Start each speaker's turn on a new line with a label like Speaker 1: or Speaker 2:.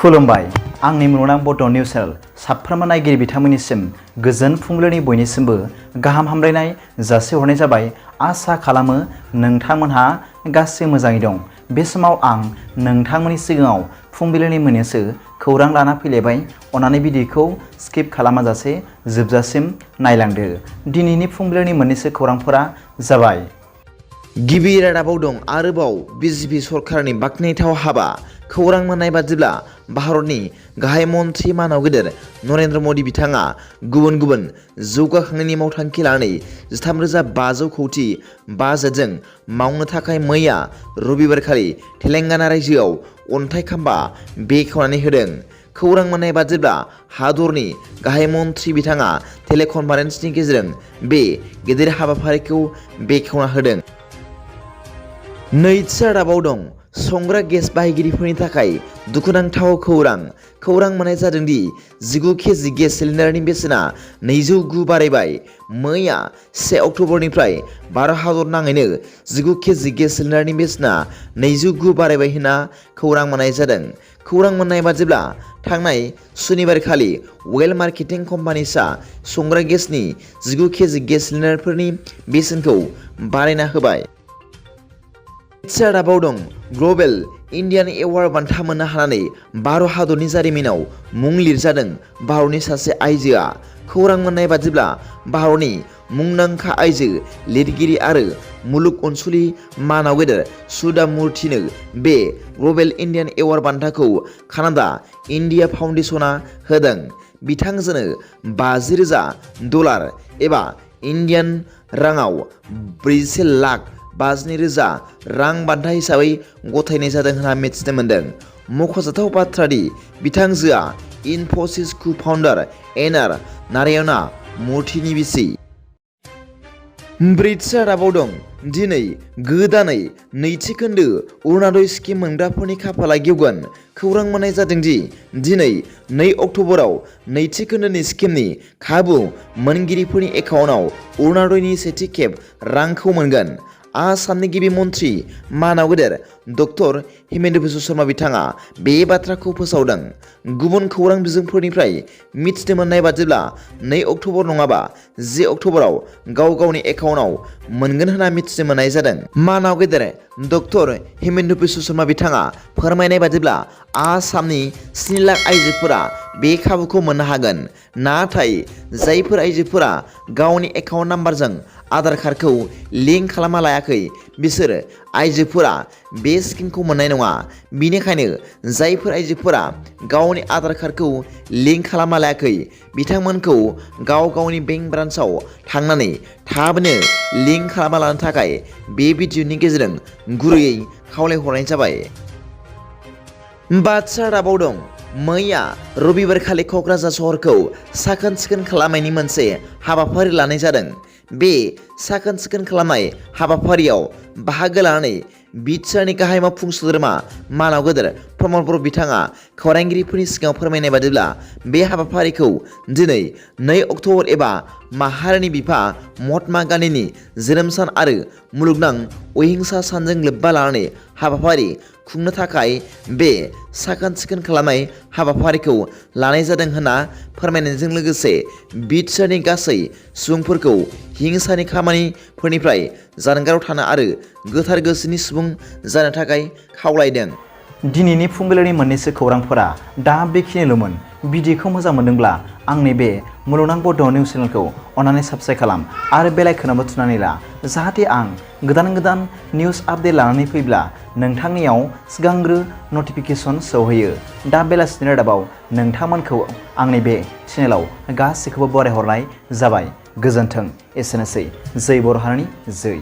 Speaker 1: खुलुमबाय आंनि मुलुगनां बड' निउस चेनेल साफ्रोमबो नायगिरि बिथांमोननिसिम गोजोन फुंबिलिनि बयनिसिमबो गाहाम हामलायनाय जासिहरनाय जाबाय। आसा खालामो नोंथांमोनहा गासै मोजाङै दं। बे समाव आं नोंथांमोननि सिगाङाव फुंबिलिनि मोननैसो खौरां लाना फैलायबाय। अन्नानै भिडिअखौ स्किप खालामाजासे जोबजासिम नायलांदो। दिनैनि फुंबिलिनि मोननैसो खौरांफोरा जाबाय।
Speaker 2: गिबि रादाबाव दं आरोबाव बिजेपि सरकारनि बाख्नायथाव हाबा। खौरां मोननाय बादिब्ला भारतनि गाहाय मन्त्रि मानाव गेदेर नरेन्द्र मदि बिथाङा गुबुन गुबुन जौगाखांनायनि मावथांखि लानानै 13,500 कौटि बाजेटजों मावनो थाखाय मैया रबिबारखालि तेलेंगाना रायजोआव अन्थाइ खाम्फा बेखेवनानै होदों। खौरां मोननाय बादिब्ला हादरनि गाहाय मन्त्रि बिथाङा टेलिकनफारेन्सनि गेजेरजों बे गेदेर हाबाफारिखौ बेखेवना होदों। नैथि रादाबाव दं संग्रा गेस बाहायगिरिफोरनि थाखाय दुखुनांथाव खौरां। खौरां मोननाय जादों दि 19 केजि गेस सिलिन्डारनि बेसेना 209 बारायबाय। मैया 1 अक्ट'बरनिफ्राय भारत हादर नाङैनो 19 केजि गेस सिलिन्डारनि बेसेना 209 बारायबाय होनना खौरां मोननाय जादों। खौरां मोननाय बादिब्ला थांनाय सुनिबारखालि वेल मार्केटिं कम्पानिसआ संग्रा गेसनि 19 केजि गेस सिलिन्डारफोरनि बेसेनखौ बारायना होबाय। रादाबाव दं ग्लबेल इन्डियान एवार्ड बान्था मोननो हानानै भारत हादरनि जारिमिनाव मुं लिरजादों भारतनि सासे आइजोआ। खौरां मोननाय बादिब्ला भारतनि मुंदांखा आइजो लिरगिरि आरो मुलुग अनसुलि मानाव गेदेर सुधा मुर्तिनो बे ग्लबेल इन्डियान एवार्ड बान्थाखौ कानाडा इन्डिया फाउन्डेसनआ होदों। बिथांजोनो $50,000 एबा इन्डियान राङाव 41,52,000 रां बान्था हिसाबै गथायनाय जादों होनना मिथिनो मोन्दों। मख'जाथाव बाथ्रा दि बिथांजोआ इनफ'सिस को-फाउन्डार एनआर नारायणा मुर्तिनि बिसि। ब्रैथि रादाबाव दं दिनै गोदानै नैथि खोन्दो अरुनादय स्किम मोनग्राफोरनि खाफाला गेवगोन। खौरां मोननाय जादों दि दिनै 2 अक्ट'बराव नैथि खोन्दोनि स्किमनि खाबु मोनगिरिफोरनि एकाउन्टआव अरुनादयनि सेथि खेब रांखौ मोनगोन। आसामनि गिबि मन्त्रि मानाव गेदेर डक्टर हिमेन्त बिश्व शर्मा बिथाङा बे बाथ्राखौ फोसावदों। गुबुन खौरां बिजोंफोरनिफ्राय मिथिनो मोननाय बादिब्ला 2 अक्ट'बर नङाबा 10 अक्ट'बराव गाव गावनि एकाउन्टआव मोनगोन होनना मिथिनो मोननाय जादों। मानाव गेदेर डक्टर हिमेन्त बिश्व शर्मा बिथाङा फोरमायनाय बादिब्ला आसामनि 7 लाख आइजोफोरा बे खाबुखौ मोननो हागोन। नाथाय जायफोर आइजोफोरा गावनि एकाउन्ट नाम्बारजों आधार कार्डखौ लिंक खालामना लायाखै बिसोर आइजोफोरा बे स्किमखौ मोननाय नङा। बिनिखायनो जायफोर आइजोफोरा गावनि आधार कार्डखौ लिंक खालामना लायाखै बिथांमोनखौ गाव गावनि बेंक ब्रान्सआव थांनानै थाबनो लिंक खालामना लानो थाखाय बे भिडिअनि गेजेरजों गुरैयै खावलायहरनाय जाबाय। बाथ्रा रादाबाव दं मैया रबिबारखालि क'क्राझार सहरखौ साखोन सिखोन खालामनायनि मोनसे हाबाफारि लानाय जादों। बे साखोन सिखोन खालामनाय हाबाफारियाव बाहागो लानानै बिटिआरनि गाहाय मावफुं सोद्रोमा मानाव गेदेर प्रमद बर' बिथाङा खौरांगिरिफोरनि सिगाङाव फोरमायनाय बादिब्ला बे हाबाफारिखौ दिनै 2 अक्ट'बर एबा माहारिनि बिफा महात्मा गान्धीनि जोनोम सान आरो मुलुगनां अहिंसा सानजों लोब्बा लानानै हाबाफारि खुंनो थाखाय बे साखोन सिखोन खालामनाय हाबाफारिखौ लानाय जादों होनना फोरमायनायजों लोगोसे बिटिआरनि गासै सुबुंफोरखौ हिंसानि खामानिफोरनिफ्राय जानगाराव थानो आरो गोथार गोसोनि सुबुं जानो थाखाय खावलायदों।
Speaker 1: दिनैनि फुंबिलिनि मोननैसो खौरांफोरा दा बेखिनिल'मोन। भिडिअखौ मोजां मोनदोंब्ला आंनि बे मुलुगनां बड' निउस चेनेलखौ अन्नानै साबस्क्राइब खालाम आरो बेल आइकनआवबो थुनानै ला, जाहाथे आं गोदान गोदान निउस आपडेट लानानै फैब्ला नोंथांनियाव सिगांग्रो नटिफिकेसन सौहैयो। दा बेलासिनि रादाबाव नोंथांमोनखौ आंनि बे चेनेलाव गासैखौबो बरायहरनाय जाबाय। गोजोन्थों। एसेनोसै। जै बर' हारिनि जै।